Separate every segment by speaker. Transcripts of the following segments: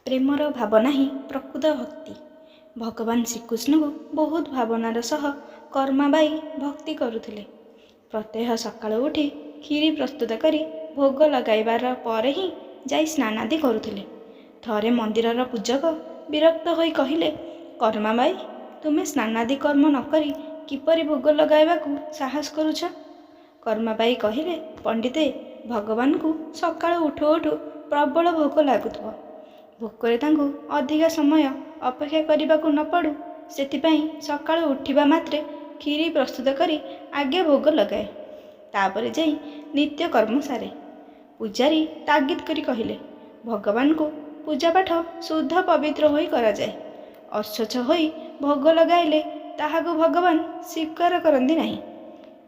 Speaker 1: ପ୍ରେମର ଭାବନା ହିଁ ପ୍ରକୃତ ଭକ୍ତି। ଭଗବାନ ଶ୍ରୀକୃଷ୍ଣଙ୍କୁ ବହୁତ ଭାବନାର ସହ କର୍ମାବାଇ ଭକ୍ତି କରୁଥିଲେ। ପ୍ରତ୍ୟହ ସକାଳୁ ଉଠି କ୍ଷୀରି ପ୍ରସ୍ତୁତ କରି ଭୋଗ ଲଗାଇବାର ପରେ ହିଁ ଯାଇ ସ୍ନାନାଦି କରୁଥିଲେ। ଥରେ ମନ୍ଦିରର ପୂଜକ ବିରକ୍ତ ହୋଇ କହିଲେ, କର୍ମାବାଇ, ତୁମେ ସ୍ନାନାଦି କର୍ମ ନକରି କିପରି ଭୋଗ ଲଗାଇବାକୁ ସାହସ କରୁଛ? କର୍ମାବାଇ କହିଲେ, ପଣ୍ଡିତେ, ଭଗବାନଙ୍କୁ ସକାଳୁ ଉଠୁ ଉଠୁ ପ୍ରବଳ ଭୋକ ଲାଗୁଥିବ। ଭୋକରେ ତାଙ୍କୁ ଅଧିକା ସମୟ ଅପେକ୍ଷା କରିବାକୁ ନ ପଡ଼ୁ, ସେଥିପାଇଁ ସକାଳୁ ଉଠିବା ମାତ୍ରେ କ୍ଷୀରି ପ୍ରସ୍ତୁତ କରି ଆଗେ ଭୋଗ ଲଗାଏ, ତାପରେ ଯାଇ ନିତ୍ୟ କର୍ମ ସାରେ। ପୂଜାରୀ ତାଗିଦ କରି କହିଲେ, ଭଗବାନଙ୍କୁ ପୂଜାପାଠ ଶୁଦ୍ଧ ପବିତ୍ର ହୋଇ କରାଯାଏ। ଅସ୍ୱଚ୍ଛ ହୋଇ ଭୋଗ ଲଗାଇଲେ ତାହାକୁ ଭଗବାନ ସ୍ୱୀକାର କରନ୍ତି ନାହିଁ।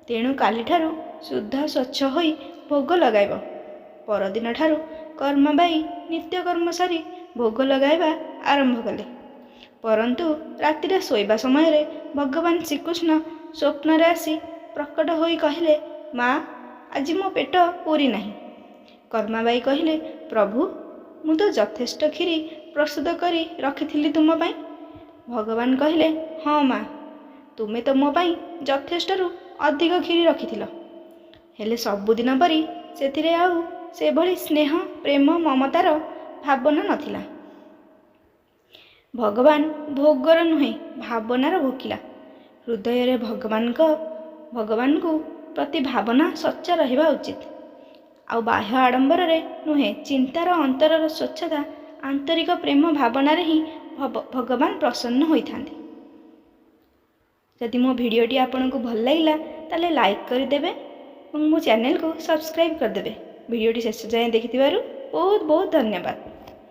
Speaker 1: ତେଣୁ କାଲିଠାରୁ ଶୁଦ୍ଧ ସ୍ୱଚ୍ଛ ହୋଇ ଭୋଗ ଲଗାଇବ। ପରଦିନଠାରୁ କର୍ମାବାଇ ନିତ୍ୟକର୍ମ ସାରି ଭୋଗ ଲଗାଇବା ଆରମ୍ଭ କଲେ। ପରନ୍ତୁ ରାତିରେ ଶୋଇବା ସମୟରେ ଭଗବାନ ଶ୍ରୀକୃଷ୍ଣ ସ୍ୱପ୍ନରେ ଆସି ପ୍ରକଟ ହୋଇ କହିଲେ, ମା, ଆଜି ମୋ ପେଟ ପୁରି ନାହିଁ। କର୍ମାବାଇ କହିଲେ, ପ୍ରଭୁ, ମୁଁ ତ ଯଥେଷ୍ଟ କ୍ଷୀରି ପ୍ରସ୍ତୁତ କରି ରଖିଥିଲି ତୁମ ପାଇଁ। ଭଗବାନ କହିଲେ, ହଁ ମା, ତୁମେ ତ ମୋ ପାଇଁ ଯଥେଷ୍ଟରୁ ଅଧିକ କ୍ଷୀରି ରଖିଥିଲ, ହେଲେ ସବୁଦିନ ପରି ସେଥିରେ ଆଉ ସେଭଳି ସ୍ନେହ, ପ୍ରେମ, ମମତାର ଭାବନା ନଥିଲା। ଭଗବାନ ଭୋଗର ନୁହେଁ, ଭାବନାର ଭୋକିଲା। ହୃଦୟରେ ଭଗବାନଙ୍କୁ ପ୍ରତି ଭାବନା ସଚ୍ଚା ରହିବା ଉଚିତ, ଆଉ ବାହ୍ୟ ଆଡ଼ମ୍ବରରେ ନୁହେଁ। ଚିନ୍ତାର ଅନ୍ତରର ସ୍ୱଚ୍ଛତା, ଆନ୍ତରିକ ପ୍ରେମ ଭାବନାରେ ହିଁ ଭଗବାନ ପ୍ରସନ୍ନ ହୋଇଥାନ୍ତି। ଯଦି ମୋ ଭିଡ଼ିଓଟି ଆପଣଙ୍କୁ ଭଲ ଲାଗିଲା, ତାହେଲେ ଲାଇକ୍ କରିଦେବେ ଏବଂ ମୋ ଚ୍ୟାନେଲକୁ ସବସ୍କ୍ରାଇବ୍ କରିଦେବେ। ଭିଡ଼ିଓଟି ଶେଷ ଯାଏଁ ଦେଖିଥିବାରୁ ବହୁତ ବହୁତ ଧନ୍ୟବାଦ।